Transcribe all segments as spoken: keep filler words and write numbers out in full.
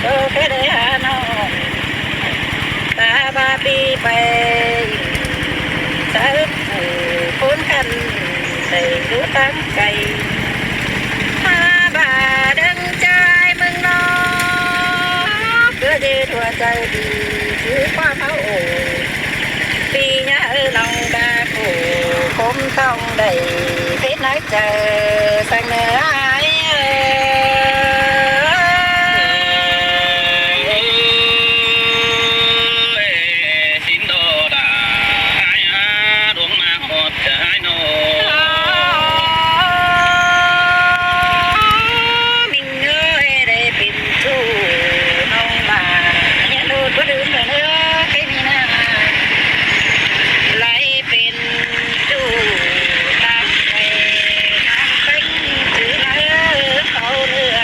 Có cái đấy hả nó, ta ba bi bay, sao phủ khăn đảy dú táng cày. Hả ba đăng trai mưng nó, cứ đi thua trai đi, chứ qua máu ổ. Phi nhá ơi lòng ta khổ, khốn không đảy, phết nói chờ, sang nơi ai ơi. Ôi, xin đó đã ai á, đuống mà hót ai nô. Mình ơi, đây pin chủ nông bà, nhá đô có đứa mà nó cái mi na. Lai pên chủ tạp về nắng phanh chữ nớ khâu nữa.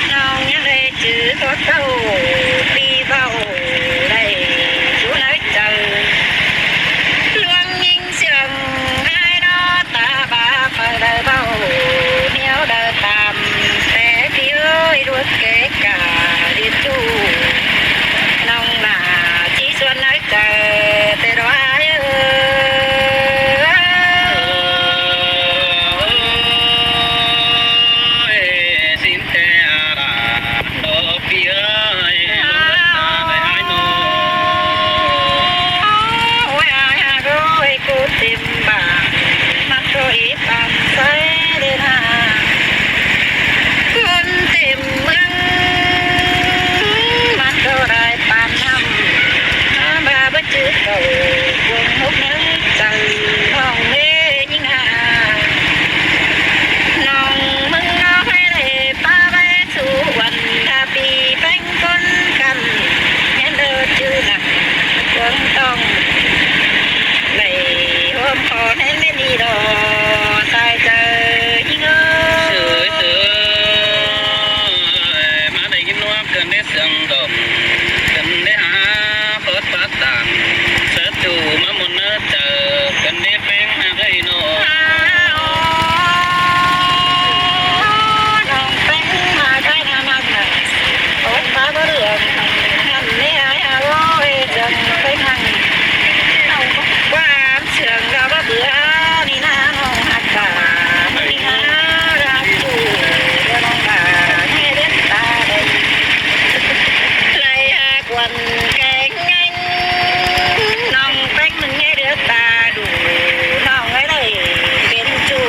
Nông nhắc đây chữ có câu đi vào đây chú nói chờ. Luông nhìn sương ai đó ta ba phải đời bao, nếu đời tạm té đi ơi đuột kế cả đi chủ. Nông mà chỉ xuân nói Ôi, xin te ara, đô phi ơi, đô ta đại ai nô. Ôi, ai ha, ôi, cô tìm bà, mắc rồi tạm say đến hà. Con tìm măng, mắc rồi đại pan năm. Ba bá chữ cầu cuồng hốc nắng trăng hong mê nhing hà. Nòng mưng nó hay lệ ba bá su uẩn tha pi bánh con căn. Nén đơ chữ nặng cuồng tòng. Lạy hôm khó nén mê đi đò sai trời nhing ơi. Sửa sửa. Má đây kim nuak cần đế sương đồng. Cần đế há phớt phát tàng. Sớ tù má môn nớ chơ. Cần đế phén há gây nô. Nòng phén há gây nô nâng nâng. Ôn bá bá đường. Ngăn đế há há lô ê châng phén hăng. Qua án sương gao bá bữa. Ni na nòng hạt bả. Ni na ra chủ. Nòng bả. Nghe đế ta đây. Lai há Quần keng nganh, nòng phén mưng nghe đứa ta đủ, nòng ơi đảy pên chủ.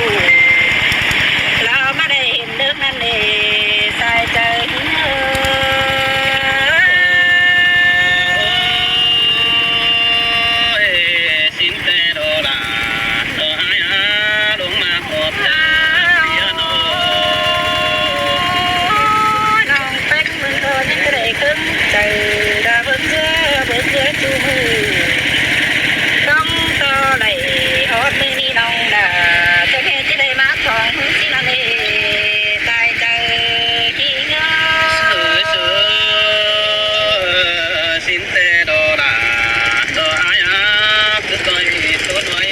Lao má đảy hên đớc năn nê, sai trời hính ơi. Xin te đô đà, đô ai á, đuống mạc hộp ta, bía nô. Nòng phén mưng đô nhé, cái đảy cứng, trời đã bớt dưa, bớt dưa chu mư. Tông to đảy hót mê ni nòng đà, cho mê chứ đảy mát thong hứng xin ăn ê, tai trời chi ngơ. Sửa sửa, xin te đô đà, đô ai á, cứ coi Ôi,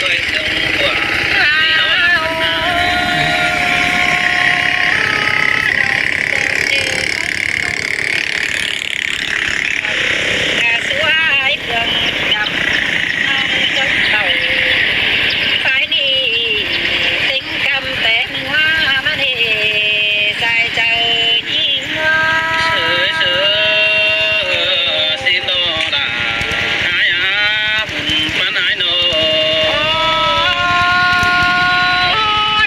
ôi, ôi, ôi. Sai trời Sửa sửa, xin đô đà, ai á, bún phán ai nô.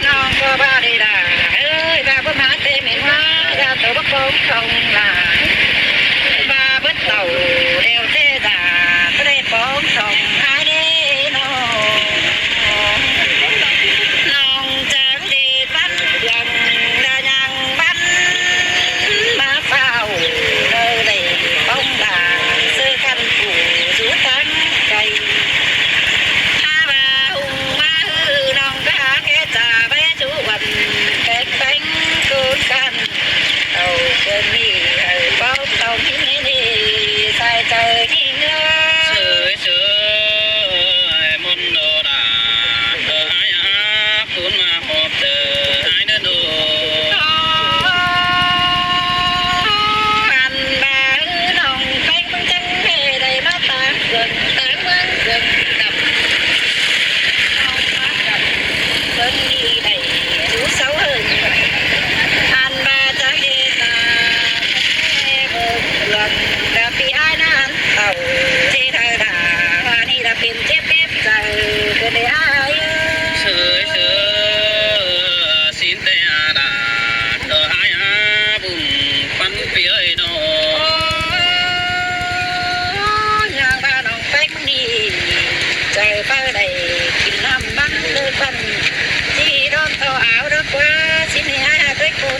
Nòng có ba đi đà, ơi, ba bớt má tê mến má, ra tớ bớt bóng không là. Ba bớt tàu, đeo tê giả, bớt đeo bóng không, ai đê nô. Nòng chang đi bắn, yang đà nhang bắn, má phao, nơi lệ bóng đà, sư căn phủ, rú táng cây. Há ba hùng má hư, nòng cá khé trà bé chú quần, bánh bánh, côn căn. Tàu cơn mì, hầu bóp, tàu mì mì, sai trời nhị ngơ. Sửa sửa, môn đô đà, tờ ai á, cún mà hộp tờ ai đơn đô.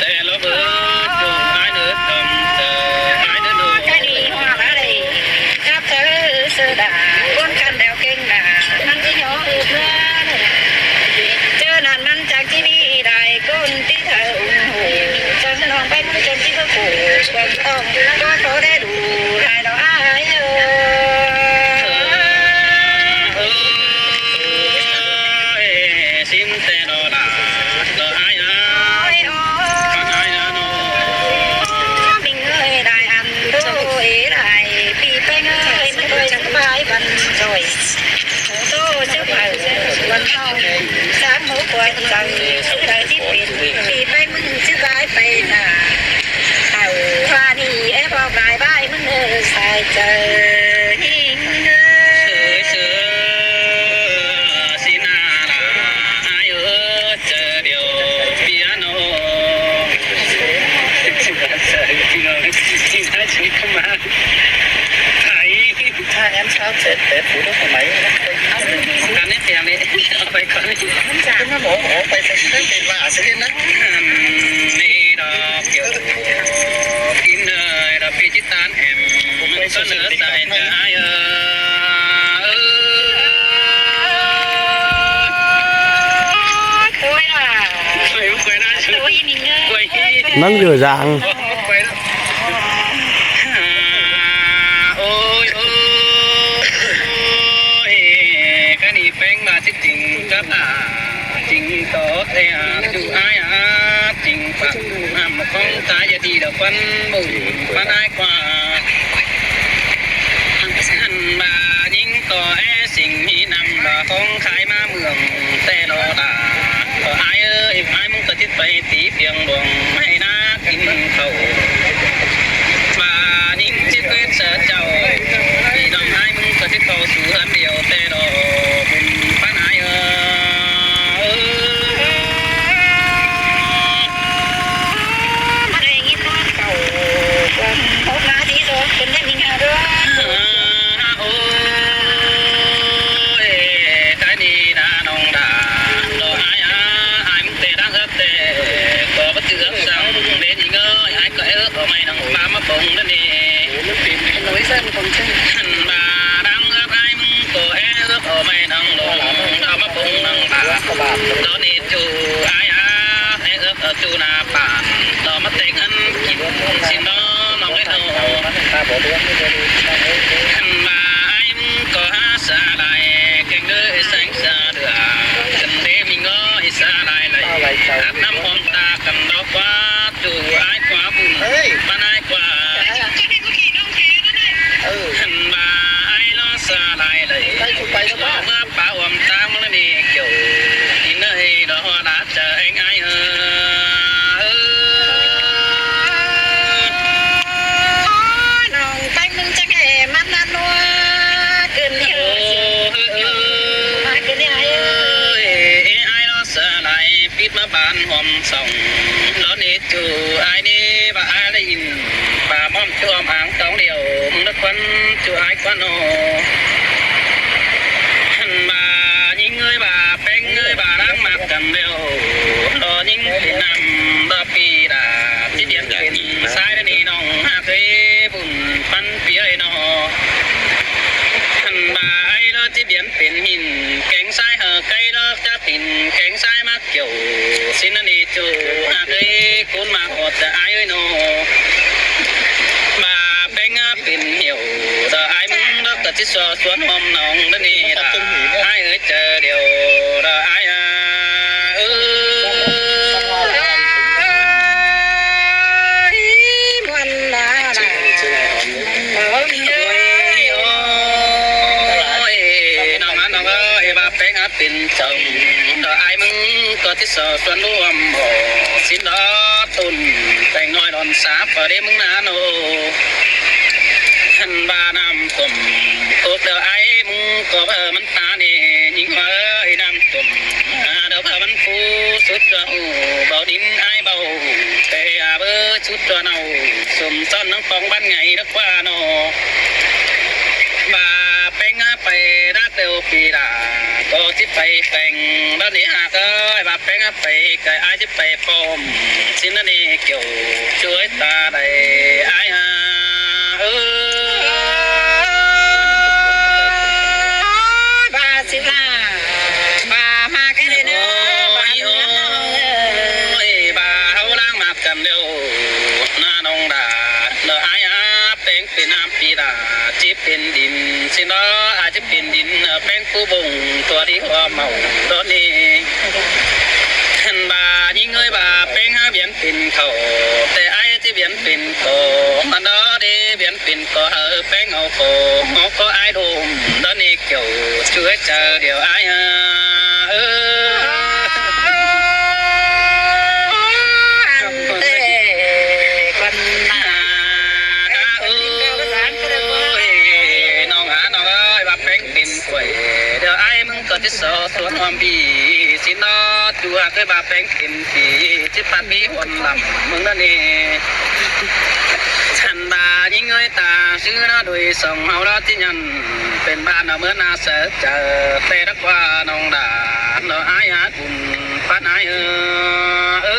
Té lo bớt ꞌchu ái ꞌnớ tỏm ꞌtớ, ái ꞌnớ ꞌnớ. Cái đi hoa lá đi. Cắp thơ sư đà, ꞌcốn căn đèo kênh đà, ꞌmắn ꞌchí nhó ư ꞌmứa. ꞌChớ ꞌnặn ꞌmắn chắng ꞌchí ꞌmí đảy ꞌcốn tí thơ ủng hộ, chắng ꞌnọng ꞌpéng ꞌchớ ꞌchí báu phủ, quảng thông, có số đầy đủ, đảy đó ai ơi. Ôi, ôi, sim té lo đà, lo ai ơi. Ôi, ôi. Con ai ơi, nó. Ôi, mình ơi, đài ăn thôi, đài, pi ꞌpéng ơi, ꞌmắn ơi, chắng bái văn rồi. Hổ tô chứ phải, quần thao, sáng mố quần dầu, sư đài chip pin, pi ꞌpéng ꞌmắn chứ bái pay nả. Hảo hoa đi, ép vào bài bài ꞌmắn ơi, sai trời. Sửa, sửa, xin à là ai ơi, chờ điều piano. Thầy. Hai em sao sẽ để phủ đó của mày. Cắn hết tiền đi. Phải con đi. Cái nó mổ, mổ phải phải phải phải là sẽ lên đó. Đi đó kiểu. Kín đời đó, phi chít tán em. Mình có lửa xài cả ai ơi. Ôi à. Ôi, ôi, ôi. ꞌMắn dễ dàng. Ôi, ôi, ôi, cái này bánh mà chứ chính cắp à, chính có thể à, chú ai à, chính bạc, à, mà không ta giờ đi đâu phân bùng, phân ai qua. Hẳn bà nhính có é sỉnh hí nằm bà không khai má mường tè lo đà. Có ai ơi, ai mung có chít pay tí phiêng luông may ná kín khẩu. Bà nhính chít quét sở chầu, đi nòng ai mung có chít khẩu sú hẳn điều tè lo bùn pán ai ơi. Mà đây nghĩ thoát khẩu, hốt lá tí rồi, quên đấy mình hả đó. Ôi, cái đi đã nòng đã, lo ai á, ai mung tè đang ớt tè, có bất cứ ớt sang, đến ý ngơi, ai có ớt ở mày nòng ba má bông đó nè. Hẳn bà đang ớt ai mung có ớt ở mày nòng lo, ba má bông nòng bà. Đó nè chú ai á, ớt ở chú nà bà, đó má tê ngăn kín xin đó, nòng cái nô. Hẳn bà ai mung có há xa lai, kêng đơi sánh xa đửa, cần đế mình ngó ý xa lai lai. Át năm hôm ta cần đó quá, chú ai quá bùn, ê, bán ai quá. Ê. Hẳn bà ai lo xa lai lai. Ê, chú phải đó. Lo bác. Mưa bão ôm ta mưa đi kiểu, đi nơi đó hoa lá chờ anh ai ơi. Ôi, nòng tanh mưng ꞌquắn ꞌchu ải ꞌquắn ꞌnớ. ꞌNhắng ꞌmá ꞌnhính ơi ꞌva ꞌpéng ơi ꞌva ꞌláng ꞌmặc căn ꞌlẹo. ꞌLo ꞌnhính pên ꞌnặm ꞌva pi đa, ꞌchí piến pên ꞌsái ꞌnị ꞌnọng ꞌhặc ới bun ꞌpắn pi ơi ꞌnớ. ꞌNhắng ꞌmá ải ꞌlọ ꞌchí piến pên ꞌhịn, kéng ꞌsái hảư ꞌcáy ꞌlọ ꞌchá pên kéng ꞌsái ꞌmặc kiẻo. ꞌSịn ꞌnị ꞌchu ꞌhặc ới ꞌcốn ꞌmặc ꞌhọt ꞌchớ ải ơi ꞌnớ. ꞌVa ꞌpéng ꞌngá pên hẻo, đa ải ꞌmứng ꞌlọ ꞌcọ ꞌchí so suốn ꞌhôm ꞌnọng ꞌnớ ꞌnị đa. Ải ơi ꞌchớ điêu đa ải a. Ơ. Ôi, ôi, ꞌnọng a ꞌnọng ơi, ꞌva ꞌpéng ꞌngá pên chong, đa ải ꞌmứng ꞌcọ ꞌchí so suốn ꞌhôm ꞌnớ. ꞌSịn ꞌlọ ꞌtốn ꞌpéng ꞌnọi đon sa ꞌpọ đé ꞌmứng ꞌná ꞌnớ. ꞌNhắng ꞌmá ꞌnặm cuôm cốc đa ải ꞌmứng ꞌcọ ꞌva mẳn ta ꞌnị, ꞌnhính ơi ꞌnặm cuôm, a, đa ꞌva mẳn pú sút ꞌchua ꞌhụ, báu đin ải báu, ꞌtẹ a báu sút ꞌchua ꞌnặn, sum son ꞌnăng pong ꞌván ngay đa ꞌquá ꞌnớ. ꞌVa ꞌpéng ꞌngá pay đa ꞌtẹo pi đa, ꞌcọ ꞌchí pay ꞌpéng, đa ꞌnị ꞌhặc ơi, ꞌva ꞌpéng ꞌngá pay, ꞌcọ ải ꞌchí pay pom. ꞌSịn ꞌnị kiẻo, ꞌchu ới ta đảy ải a. Ơ. ꞌVa ꞌsứ ꞌva, ꞌva ꞌmá ꞌcọ đảy ꞌnớ. Ôi, ôi, ꞌva ꞌháu ꞌláng ꞌmặc căn ꞌlẹo. ꞌNa ꞌnọng đa, đa ải a, ꞌpéng pên ꞌnặm pi đa, ꞌchí pên đin, ꞌsịn ꞌnớ, a ꞌchí pên đin, ꞌpéng pú bông, tua đi hua mau, đa ꞌnị. ꞌNhắng ꞌmá ꞌnhính ơi ꞌva ꞌpéng ꞌngá piến pên khảu, ꞌtẹ ải ꞌchí piến pên ꞌcọ, mẳn đa đé piến pên ꞌcọ hảư ꞌpéng au ꞌcọ, ꞌmó ꞌcọ ải đôm, đa ꞌnị kiẻo, ꞌchu ới ꞌchớ điêu ải a. Ơ. ꞌNọng a ꞌnọng ơi, ꞌva ꞌpéng pên quay, điêu ải ꞌmứng ꞌcọ ꞌchí so suốn ꞌhôm pi, ꞌsịn ꞌnớ ꞌchu ꞌhặc ới ꞌva ꞌpéng pên pi, ꞌchí pắt pi ꞌhuôm lăm ꞌmứng ꞌnớ ꞌnị. ꞌNhắng ꞌmá ꞌnhính ơi ta, ꞌsứ ꞌnớ đuôi song ꞌháu ꞌlọ ꞌchí nhẳn, pên ꞌva ꞌnớ ꞌmưa ꞌná saư chaư, ꞌtẹ đa ꞌquá ꞌnọng đa, ꞌnớ ải a bun ꞌpắn ải ơ. Ơ.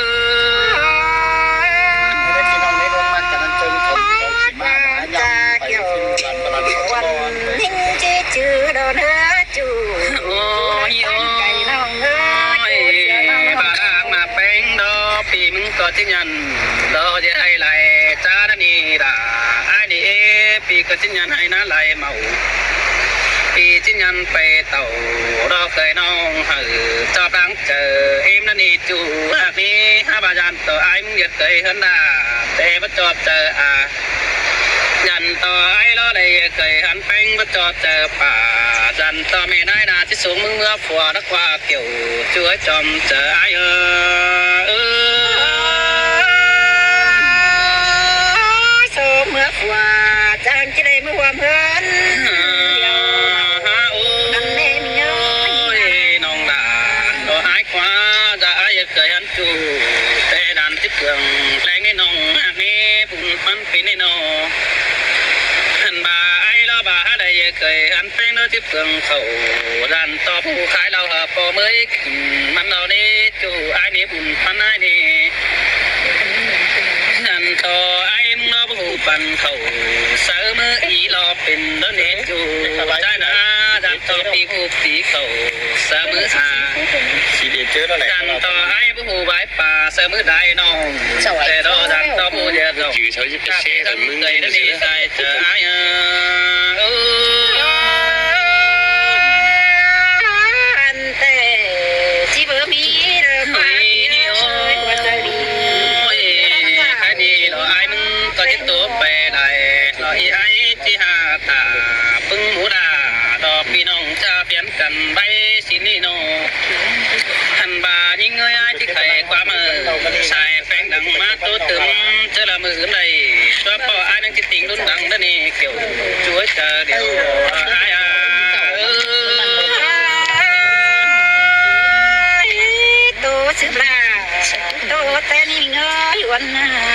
ꞌChớ kiẻo, ꞌquắn ꞌnhính ꞌchí chứ đo ꞌnớ. Ôi, ôi, ꞌva ꞌláng ꞌmá ꞌpéng đa, pi ꞌmứng ꞌcọ ꞌchí nhẳn, đa ꞌdệt ải lai ꞌchá ꞌnị đa, ải ꞌnị ê, pi ꞌcọ ꞌchí nhẳn ải ꞌná lai mau. Pi ꞌchí nhẳn pay tảu, đa ꞌcới ꞌnọng hảư, ꞌchọ ꞌláng chaư, êm ꞌnị ꞌchu ꞌhặc ꞌnị, hák ꞌva dản ꞌto ải ꞌmứng ꞌdệt ꞌcới ꞌhướn đa, ꞌtẹ báu ꞌchọ chaư a. Dản ꞌto ải ꞌlọ đảy ꞌcới ꞌhướn ꞌpéng báu ꞌchọ chaư pả, dản ꞌto ꞌme ꞌnái ꞌná ꞌchí sung ꞌmứng ꞌmưa phua đa ꞌquá kiẻo, ꞌchu ới chom chaư ải ơ. Ơ. Sung ꞌmưa phua chang ꞌchí đảy ꞌmưa ꞌhuôm ꞌhướn. Ơ. Điêu ꞌnặn ꞌnê ꞌmí ơi. Ôi, ꞌnọng đa, đa ải ꞌquá, dản ải ꞌcới ꞌhướn ꞌchu, ꞌtẹ dản ꞌchí pương ꞌlẹng ꞌnị ꞌnọng ꞌhặc ꞌnị, bun ꞌpắn pên ꞌnị ꞌnớ. ꞌNhắng ꞌmá ải ꞌlọ ꞌva hák đảy ꞌcới ꞌhướn ꞌpéng ꞌnớ ꞌchí pương khảu, dản ꞌto ꞌpú khai ꞌlẹo hảư ꞌpo ꞌmới kin mẳn ꞌlẹo ꞌnị, ꞌchu ải ꞌnị bun ꞌpắn ải ꞌnị. Dản ꞌto ải ꞌmứng ꞌnớ ꞌpú păn khảu, sáư ꞌmứ ꞌí ꞌlọ pên đa ꞌnị ꞌchu, ꞌchái ꞌná, dản ꞌto pi ꞌpú pi khảu, sáư ꞌmứ a. Dản ꞌto ải ꞌpú ꞌhụ bái pa, sáư ꞌmứ đai ꞌnọng. ꞌTẹ đa dản ꞌto ꞌpú dệt dŏ. ꞌCọ ꞌtẹ dản ꞌcới đa ꞌnị sai chaư ải ơ. Ơ. ꞌNhắng ꞌtẹ ꞌchí báu ꞌmí đa ꞌmá ꞌnị ơi, ꞌhuôm chaư đi. Ôi, ải ꞌnị ꞌlọ ải ꞌmứng ꞌcọ ꞌchí ꞌtố pay lai, ꞌlọ ꞌí ải ꞌchí ha ta, ꞌpứng ꞌmú đa, đa ꞌpi ꞌnọng ꞌchá piến căn bái ꞌsịn ꞌnị ꞌnớ. ꞌNhắng ꞌmá ꞌnhính ơi ải ꞌchí khay ꞌquám ꞌmự, sai ꞌpéng đăng ꞌmá ꞌtố tứm, ꞌchớ ꞌlạ ꞌmự ứn đảy, ꞌchua ꞌpọ ải ꞌnăng ꞌchí tinh đun đăng đa ꞌnị kiẻo, ꞌchu ới chaư điêu, ải a. ꞌTố sứ ꞌva, ꞌtố ꞌtẹ ꞌnị ꞌnớ, ꞌhuôm ꞌná.